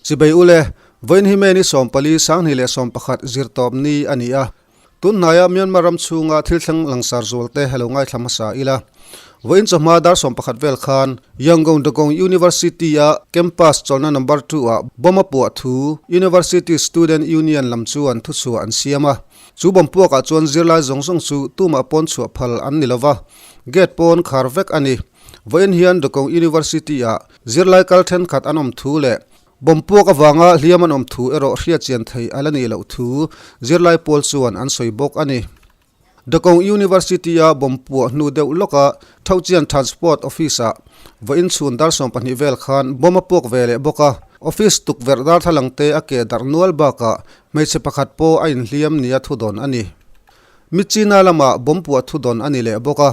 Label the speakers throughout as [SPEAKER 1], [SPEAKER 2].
[SPEAKER 1] Chibei ule, vawiin hi May ni 14, 2011 zirtawp ni a ni a. Tun hnaia Myanmar ram chhunga thil thleng langsar zualte lo ngaithla hmasa ila. Vawiin chawhma dar 11 vel khan Yangon Dagon University-a campus chawlhna number 2-ah bomb a puah thu University Student Union lam chuan thuchhuah an siam a. Chu bomb puakah chuan zirlai zawng zawng chu tumah pawn chhuah phal an ni lova, gate pawn khar vek a ni. Vawiin hian Dagon University-ah zirlai kal thenkhat an awm thu leh Bomb puak avanga hliam an awm thu erawh hriatchian thei a la nih loh thu zirlai pawl chuan an sawi bawk a ni. Dakong University-a bomb puah hnu deuh lawka Thochian Transport Office-ah vawiin chhun dar 12 vel khan bomb a puak ve leh bawk a, office tukverh darthlalang te a keh darh nual bakah hmeichhe pakhat pawh a inhliam nia thudawn a ni. Michina lamah bomb puah thudawn a ni leh bawk a,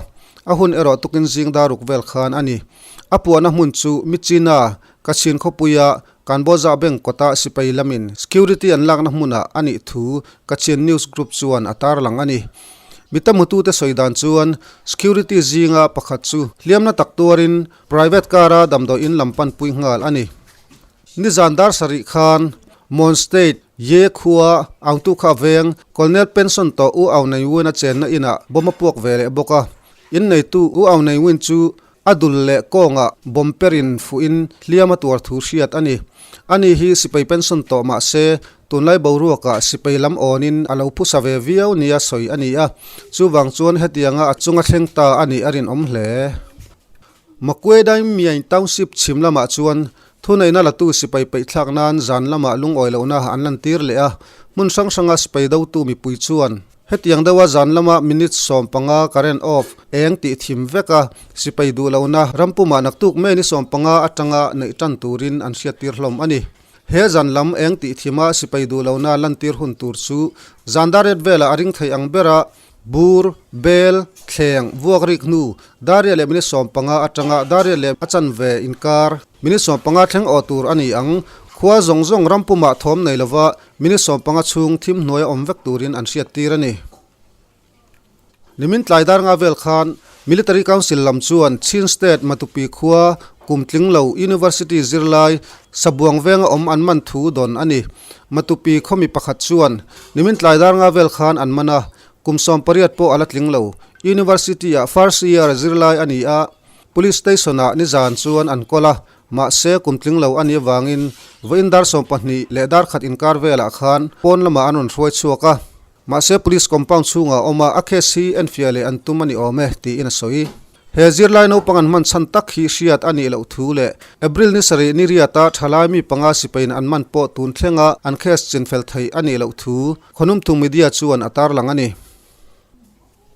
[SPEAKER 1] a hun erawh tukin zing dar ruk vel khan a ni. A puahna hmun chu Michina Kachin khawpuia Kanbawza Bank kawta sipai lamin security an lakna hmunah a nih thu Kachin News Group chuan a tarlang a ni. Mi tamhutute sawi dan chuan security zinga pakhat chu hliamna tak tuarin private car-a damdawiin lam panpui nghal a ni. Nizan dar sarih khan Mon State, Ye khua, Aungtukha veng, Colonel Pension tawh U Aung Naing Win-a chenna inah bomb a puak ve leh bawk a. Inneitu U Aung Naing Win chu A dul leh kawngah bomb perin fuhin hliam a tuar thu hriat a ni. Ani hi sipai pension tawh mah se, tunlai boruakah sipai lam awnin a lo phusa ve viau nia sawi a ni a, chuvang chuan hetianga a chunga thleng ta a nih a rinawm hle. Makwedai Myaing Township chhim lamah chuan thuneihna latu sipai peihthlak nan zan lamah lungawi lohna an lantir leh a, hmun hrang hranga sipai dotu mipui chuan Hetiang deuha zan lama minute 15 current off eng tih thim vek a, sipai duh lohna rampumah naktuk May ni 15 atanga neih tan turin an hriattir hlawm a ni. He zan lam eng tih thima sipai duh lohna lantir hun tur chu zan dar riat velah a ring thei ang bera bur, bel, thleng, vuak rik hnu dar riat leh minute 15 atanga dar riat leh a chanve inkar minute 15 thleng awh tur a ni ang. Khua zawng zawng rampumah thawm nei lova Minute 15 chhung thim hnuaia awm vek turin an hriattir a ni. Nimin tlai dar nga vel khan Military Council lam chuan Chin State Matupi khua kum tling lo University zirlai Sabuang venga awm an man thu dawn a ni. Matupi khawmi pakhat chuan nimin tlai dar nga vel khan an man a, kum 18 pawh a la tling lo. University-ah first year zirlai a ni a, Police Station-ah nizan chuan an kawl a, Mahse, kum tling lo a nih avangin vawiin dar 12 leh dar khat inkar velah khan pawn lamah an rawn hruai chhuak a. Mahse, police compound chhungah a awm a, a case hi enfiah leh an tum a ni awm e, tiin a sawi. He zirlai naupang an hman chhan tak hi hriat a nih loh thu leh April ni sarih ni riata thalai mi panga sipaiin an man pawh tun thlenga an case chinfel theih a nih loh thu Khawnumthung media chuan a tarlang a ni.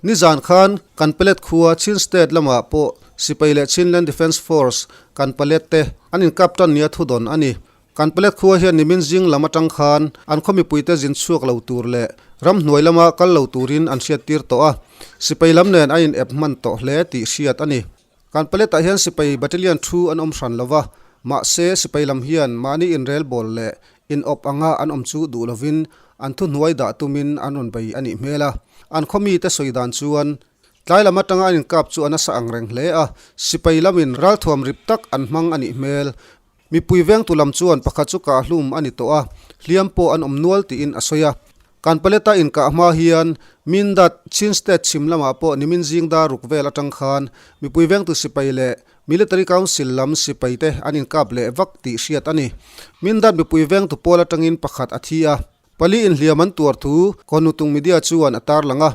[SPEAKER 1] Nizan khan kan Palet khua Chin State lamah pawh sipai leh Chinland Defence Force kan Palet te an inkap tan nia thudawn a ni. Kan Palet khua hian nimin zing lam atang khan an khaw mipuite zin chhuak lo tur leh ramhnuai lama kal lo turin an hriattir tawh a, sipai lam nen a in ep hman tawh hle tih hriat a ni. Kan Palet-ah hian sipai battalion thu an awm hran lova, mahse sipai lam hian mahni inrelbawl leh inawp anga an awm chu duh lovin an thuhnuai dah tumin an rawn bei a nih hmel a. An khaw mite sawi dan chuan tlai lam atanga an inkap chu a nasa ang reng hle a, sipai lamin ralthuam rip tak an hmang a nih hmel. Mipui vengtu lam chuan pakhat chu kahhlum a ni tawh a, hliam pawh an awm nual tiin a sawi a. Kan Paleta inkah hma hian Mindat, Chin State chhim lamah pawh nimin zing dar ruk vel atang khan mipui vengtu sipai leh Military Council lam sipai te an inkap leh vak tih hriat a ni. Mindat mipui vengtu pawl atangin pakhat a thi a, pali inhliam an tuar thu Kawhnutung Media chuan a tarlang a.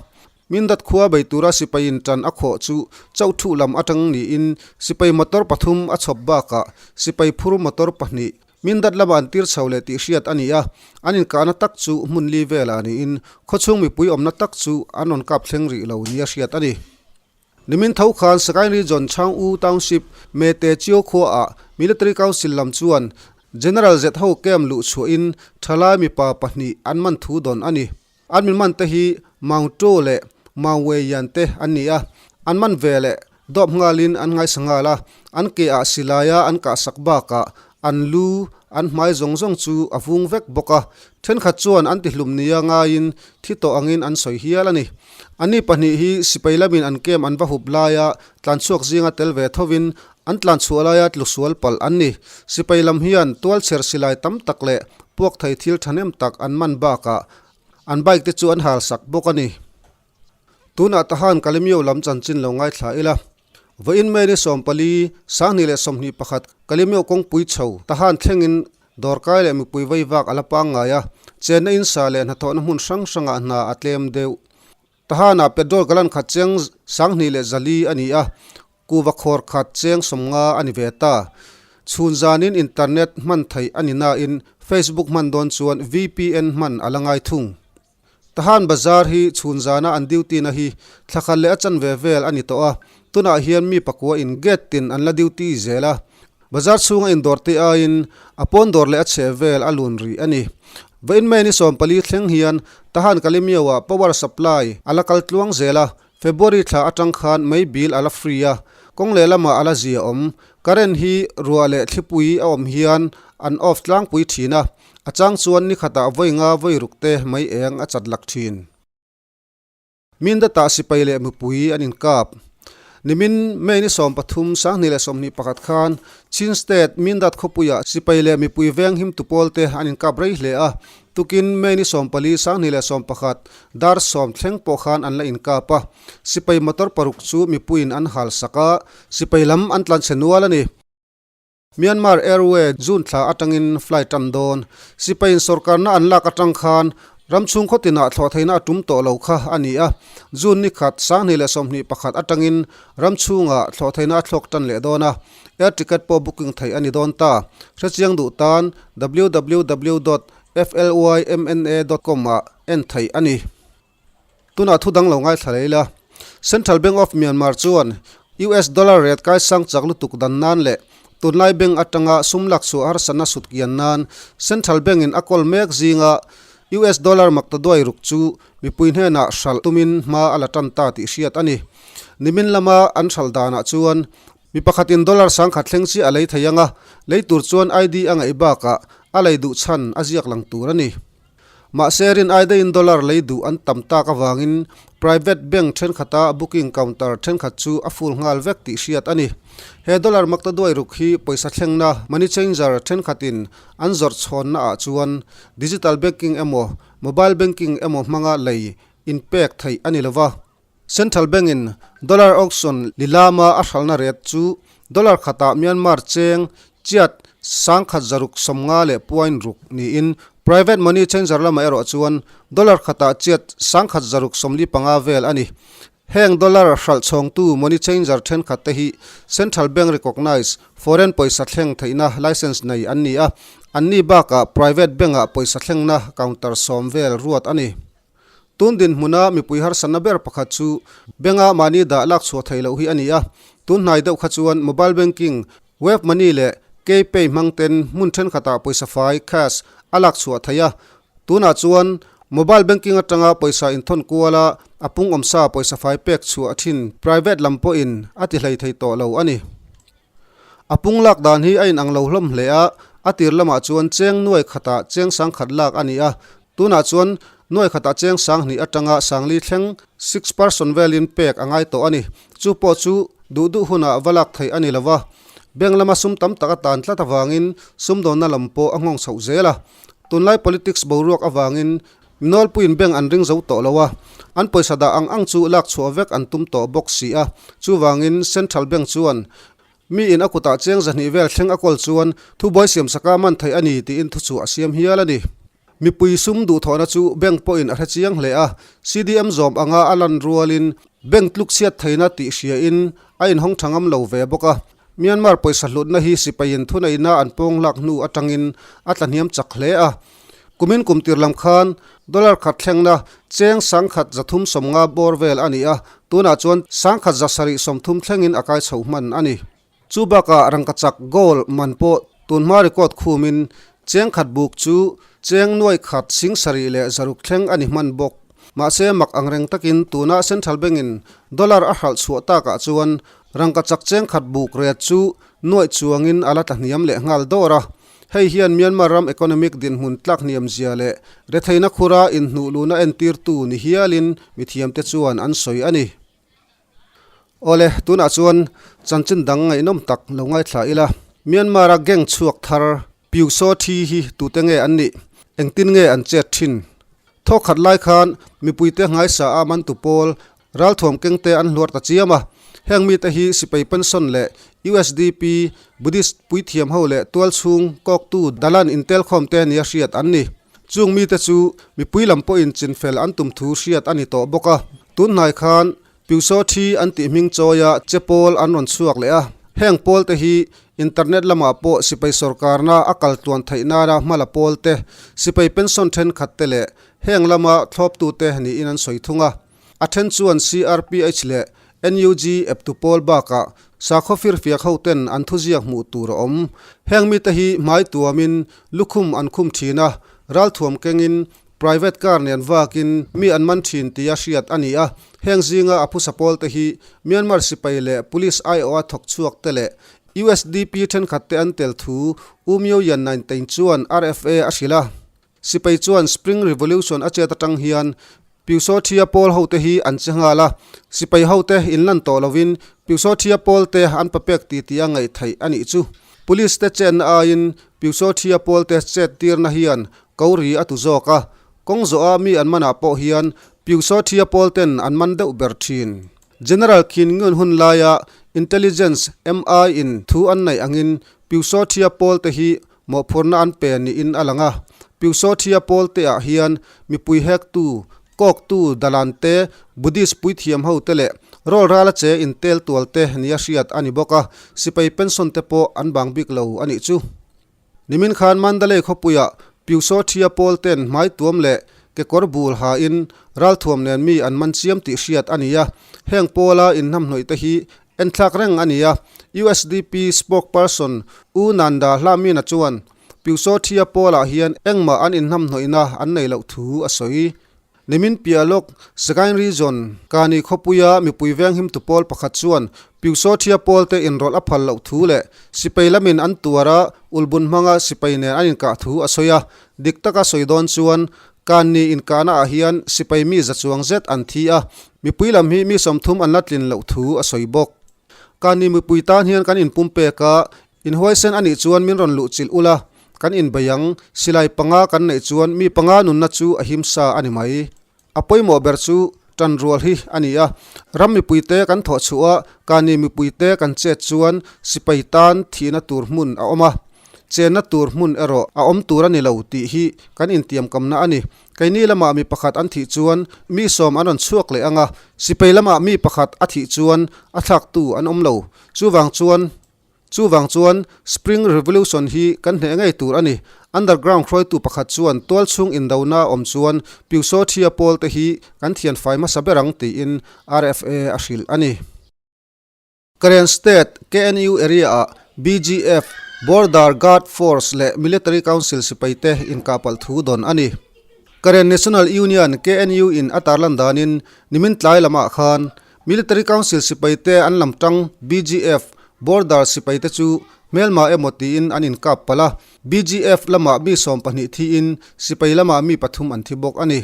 [SPEAKER 1] Mindat khua bei tura sipaiin tan a khawh chu chauh thuh lam atang niin sipai motor pathum a chhawp bakah sipai phur motor pahnih Mindat lama an tir chho leh tih hriat a ni a, an inkahna tak chu hmun li velah niin khawchhung mipui awmna tak chu an rawn kap thleng rih lo nia hriat a ni. Nimin tho khan Sagaing Region Chang U Township Mete Chio khuaah Military Council lam chuan General Zet ho camp luh chhuahin thalai mipa pahnih an man thu dawn a ni. An min man te hi Maung To leh Maung Wei Yan te an ni a, an man ve leh dawp nghalin an ngaisa nghal a, an ke ah silaia an kahsak bakah an lu, an hmai zawng zawng chu a vung vek bawk a, thenkhat chuan an tihlum nia ngaiin thi tawh angin an sawi hial a ni. Ani pahnih hi sipai lamin an kem an va hup laia tlanchhuak zinga tel ve thovin An tlan chhuah laia tlu sual palh an ni. Sipai lam hian tualchher silai tam tak leh puak thei thil thahnem tak an man bakah an bike te chu an hal sak bawk a ni. Tunah tahan Kalemyo lam chanchin lo ngaithla ila. Vawiin May ni 14, 2021 Kalemyo kawngpui chho tahan thlengin dawrkai leh mipui vaivak a la pangngai a, chenna insa leh hnathawhna hmun hrang hrangah hna a tlem deuh. Tahanah petrol galan khat cheng 2400 a ni a, kuva khawr khat cheng 50 a ni ve ta. Chhun zanin internet hman theih a ni nain Facebook hman dawn chuan VPN hman a la ngai thung. Tahan Bazar hi chhun zana an duty na hi thla khat leh a chanve vel a ni tawh a, tunah hian mi pakua in gate tin an la duty zel a. Bazar chhunga indawr te aiin a pawn dawr leh a chheh vel a lun rih a ni. Vawiin May ni 14 thleng hian Tahan Kalemyo-ah power supply a la kal tluang zel a, February thla atang khan mei bill a la free a, kawng leh lamah a la zia awm. Current hi ruah leh thlipui a awm hian an off tlangpui thin a, a chang chuan ni khatah vawi nga vawi ruk te mei eng a chat lak thin. Mindatah sipai leh mipui an inkap. Nimin May ni 13, 2021 khan Chin State Mindat khawpuiah sipai leh mipui veng himtu pawlte an inkap rei hle a, tukin May ni 14, 2021 dar 10 thleng pawh khan an la inkap a. Sipai motor paruk chu mipuiin an hal sak a, sipai lam an tlanchhe nual a ni. Myanmar Airway June thla atangin flight tan dawn. Sipaiin sorkarna an lak atang khan ram chhung khaw tinah thlawh theihna a tum tawh lo kha a ni a. June ni khat 2021 atangin ram chhungah thlawh theihna a thlawk tan leh dawn a. Air ticket pawh booking theih a ni dawn ta. Hrechiang duh tan www dot flymna dot com ah en theih a ni. Tunah thu dang lo ngaithla leh ila, Central Bank of Myanmar chuan US dollar rate kaisang chak lutuk dan nan leh tunlai bank atanga sum lak chhuah harsatna sut kian nan Central Bank in a kawl mek zinga US dollar maktaduai ruk chu mipui hnenah hralh tumin hma a la tan ta tih hriat a ni. Nimin lama an hralh danah chuan mi pakhatin dollar 10,000 thleng chiah a lei thei ang a, lei tur chuan ID a ngaih bakah a lei duh chhan a ziak lang tur a ni. Mahse, rin ai daihin dollar lei duh an tam tak avangin private bank thenkhata booking counter thenkhat chu a full nghal vek tih hriat a ni. He dollar makta duai ruk hi pawisa thlengna, money changer, thenkhatin an zawrh chhawnna ah chuan digital banking emaw mobile banking emaw hmanga lei inpek theih a ni lova. Central Bank-in dollar auction lilama a hralhna rate chu dollar khatah Myanmar cheng chiat 1650 leh point ruk niin private money changer lamah erawh chuan dollar khatah chiat 1645 vel a ni. Heng dollar hralh chhawngtu money changer thenkhat te hi Central Bank recognise foreign pawisa thleng theihna licence nei an ni a, anni bakah private bank-ah pawisa thlengna counter 10 vel ruat a ni. Tun dinhmuna mipui harsatna ber pakhat chu bank-a mahni dah lak chhuah theih loh hi a ni a. Tun hnai deuh kha chuan mobile banking, web money leh Kpay hmang ten hmun thenkhatah pawisa fai, cash, a lak chhuah theih a. Tunah chuan mobile banking atanga pawisa inthawn kuala a pung awmsa pawisa fai pek chhuah thin private lam pawhin a ti hlei thei tawh lo a ni. A pung lak dan hi a inang lo hlawm hle a, a tir lamah chuan cheng nuai khatah cheng 10,000 lak a ni a, tunah chuan nuai khatah cheng 2000 atanga 4000 thleng six person velin pek a ngai tawh a ni. Chu pawh chu duh duh hunah va lak theih a ni lo va, bank lama sum tam tak a tan tlat avangin sumdawnna lam pawh a nghawng chhoh zel a. Tunlai politics boruak avangin Minawlpuiin bank an ring zo tawh lo a, an pawisa dah ang ang chu lak chhuah vek an tum tawh bawk si a. Chuvangin Central Bank chuan mi in a kutah cheng 200 vel thleng a kawl chuan thubuai siamsaka man theih a ni tiin thuchhuah a siam hial a ni. Mipui sum duhthawhna chu bank pawhin a hre chiang hle a, CDM zawm anga a lan rualin bank tluk chhiat theihna tih hriain a inhawng tha ngam lo ve bawk a. Myanmar pawisa hlutna hi sipaiin thuneihna an pawng lak hnu atangin a tlahniam chak hle a. Kumin kum tir lam khan dollar khat thlengna cheng 1350 bawr vel a ni a, tunah chuan 1730 thlengin a kai chho hman a ni. Chu bakah rangkachak gold man pawh tunhma record khumin cheng khat buk chu cheng nuai khat 76 thleng a ni hman bawk. Mahse mak angreng takin tuna Central Bank-in dollar a hralh chhuah takah chuan rangkachak cheng khat buk ret chu nuaih chuangin a la tlahniam leh nghal dawr a. Hei hian Myanmar ram economic dinhmun tlak hniam zia leh retheihna khura inhnuh luhna entirtu ni hialin mithiamte chuan an sawi a ni. Awle, tunah chuan chanchin dang ngaihnawm tak lo ngaithla ila. Myanmar-a gang chhuak thar Pyu Saw Thi hi tute nge an nih? Engtin nge an chet thin? Thawk khat lai khan mipuite nghaisa a mantu pawl ralthuam kengte an hluar ta chiam a. Heng mite hi sipai pension leh usdp, Buddhist puithiam ho leh tualchhung kawktu Dalan intelkhawmte nia hriat an ni. Chung mite chu mipui lam pawhin chinfel an tum thu hriat a ni tawh bawk a. Tun hnai khan Piusaw thi an tih hming chawia che pawl an rawn chhuak leh a. Heng pawlte hi internet lamah pawh sipai sawrkarna a kal tluan theih nana hmala pawlte, sipai pension thenkhat te leh heng lama thlawptute niin an sawi thung a. A then chuan CRPH leh NUG eptu pawl bakah sakhaw firfiak hoten an thuziak hmuh tur a awm. Heng mite hi hmai tuamin lukhum an khum thin a, ralthuam kengin private car nen vakin mi an man thin tia hriat a ni a. Heng zinga a phusa pawlte hi Myanmar sipai leh police aiawha thawk chhuak te leh usdp thenkhat te an tel thu U Myo Yan Nain Tein chuan RFA a hrilh a. Sipai chuan Spring Revolution a chet atang hian Pyusawthia pawl hote hi an che nghal a, sipai hote inlan tawh lovin Pyusawthia pawlte an papek ti tia ngaih theih a nih chu. Police te chenna aiin Pyusawthia pawlte chet tirna hian ko ri a tu zawk a, kawng zawha mi an manah pawh hian Pyusawthia pawlten an man deuh ber thin. General Khin Nguyen hun laia Intelligence, MI, in thu an neih angin Pyusawthia pawlte hi Mawhphurhna an pe niin a lang a, Pyusawthia pawlteah hian mipui hektu, kawktu, dalante, Buddhist puithiam hote leh rawlrala che intel tualte nia hriat a ni bawk a, sipai pension te pawh an bang bik lo a nih chu. Nimin khan Mandalay khawpuiah Pyusawthia pawlten hmai tuam leh kekawr bul hain ralthuam nen mi an man chiam tih hriat a ni a, heng pawla inhnamhnawih te hi Enthlak reng a ni a, usdp spokesperson U Nanda Hlamina chuan Pyusawthia pawlah hian engmah an inhnamhnawihna an nei loh thu a sawi. Nimin piah lawk Sagaing Region Kani khawpuia mipui venghimtu pawl pakhat chuan Pyusawthia pawlte inrawlh a phal loh thu leh sipai lamin an tuar a ulbun hmanga sipai nen an inkah thu a sawi a. Dik taka sawi dawn chuan Kani inkahna ah hian sipai mi za chuang zet an thi a, mipui lam hi mi 30 an la tlin loh thu a sawi bawk. Kani mipui tan hian kan inpum pek a, inhuaisen a nih chuan min rawn luh chilh ula, kan inbei ang, silai panga kan neih chuan mi panga nunna chu a himsa a ni mai. A pawimawh ber chu tan rual hi a ni a, ram mipuite kan thawh chhuah a, kani mipuite kan chet chuan sipai tan thihna tur hmun a awm a. Chenna tur hmun erawh a awm tur a ni lo tih hi kan intiamkamna a ni. Keini lamah mi pakhat an thih chuan mi sawm an rawn chhuak leh ang a, sipai lamah mi pakhat a thih chuan a thlaktu an awm lo. Chuvang chuan Chuvang chuan Spring Revolution hi kan hneh ngei tur a ni. Underground hruaitu pakhat chuan tualchhung indona a awm chuan Pyusawthia pawlte hi kan thianfai hmasa ber ang tiin RFA a hrilh a ni. Karen State, KNU area-ah BGF, Border Guard Force leh Military Council sipaite inkahpalh thu dawn a ni. Karen National Union, KNU, in a tarlan danin nimin tlai lamah khan Military Council sipaite an lam tang BGF, Border sipaite chu hmelma emaw tiin an inkap palh a, BGF lamah mi 12 thiin sipai lamah mi pathum an thi bawk a ni.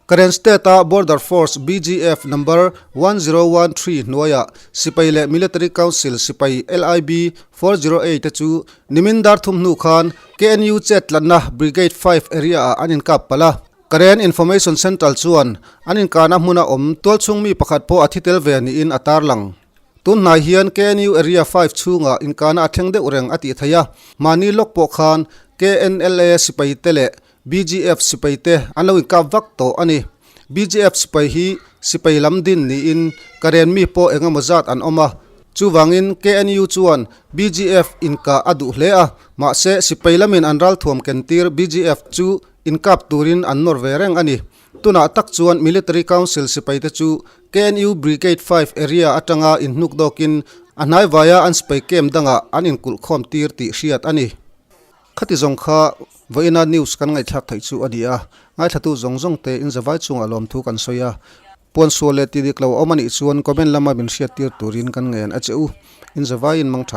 [SPEAKER 1] Karen State-a Border Force, BGF, number 1013 hnuaiah sipai leh Military Council sipai LIB 408 te chu nimin dar thum hnu khan KNU chet tlanna Brigade 5 area-ah an inkap palh a. Karen Information Central chuan an inkahna hmuna awm tualchhung mi pakhat pawh a thi tel ve niin a tarlang. Tun hnai hian KNU Area 5 chhungah inkahna a thleng deuh reng a tih theih a, mahni lawk pawh khan KNLA sipaite leh BGF sipai te an lo inkap vak tawh a ni. BGF sipai hi sipai lam din niin Karen mi pawh eng emaw zat an awm a. Chuvangin KNU chuan BGF inkah a duh hle a, mahse sipai lamin an ralthuam kentir BGF chu inkap turin an nawr ve reng a ni. Tunah tak chuan Military Council sipai te chu KNU Brigade 5 area atanga inhnuk dawkin a hnaivaia an sipai camp dangah an inkulh khawm tir tih hriat a ni. Khati zawng kha vawiina news kan ngaihthlak theih chu a ni a, ngaithlatu zawng zawng te in zavai chungah lawmthu kan sawi a, puan sual leh ti dik lo a awm a nih chuan comment lama min hriattir turin kan ngen a che u, in zavaiin mang tha.